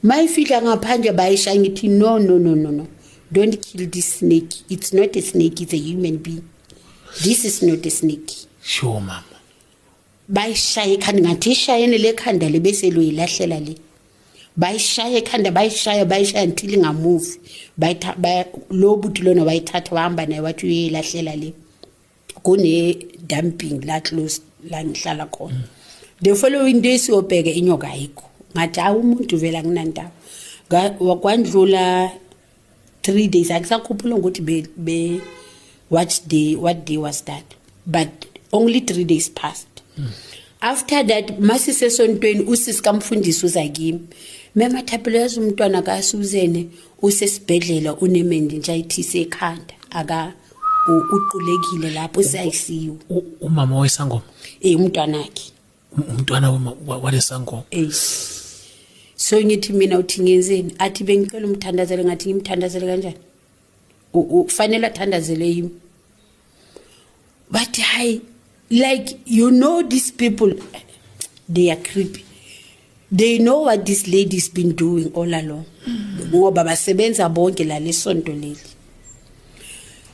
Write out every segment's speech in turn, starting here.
Mayifika ngaphandle bayishaya. Ngithi, "No, no, no, no, no, don't kill this snake. It's not a snake, it's a human being. This is not a snake." Sure, mama. Bayishaya ekhanda. Ngathi, "Ishayene le khanda le bese loyilahlela le." Bayishaya ekhanda, bayishaya, bayishaya until ingamuvi. Lo buti lona wayithatha, wahamba naye, wathi uyilahlela le kune dumping la close la ngihlala khona. The following day siyobheka, inyoka ayikho. Ngathi, "Hawu, umuntu vele akunandaba." Kwandlula 3 days, akusakhuphula ukuthi be what day was that, but only 3 days passed. After that, masisesontweni, usisi kamfundisi uza kimi, "Mema Thapelo, yazi umntwana kaSuzene usesibhedlela, une-meningitis ekhanda, aka uqulekile lapho use-ICU." Umama wesangoma? Eh, umntwanakhe. Umntwana walesangoma? Eh. So ngithi mina, "Uthi ngenzeni?" Athi, "Bengicela umthandazele." Ngathi, "Ngimthandazele kanjani? Kufanele athandazele yimi." But hayi, like, you know, these people, they are creepy. They know what this lady's been doing all along, ngoba basebenza bonke la lesonto leli.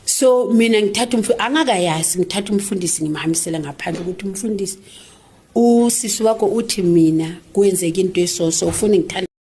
So mina ngithatha angakayazi, ngithatha umfundisi, ngimhambisela ngaphandle ukuthi, "Umfundisi, usisi wakho uthi mina kwenzeka into esoso, ufuna ngithandaze."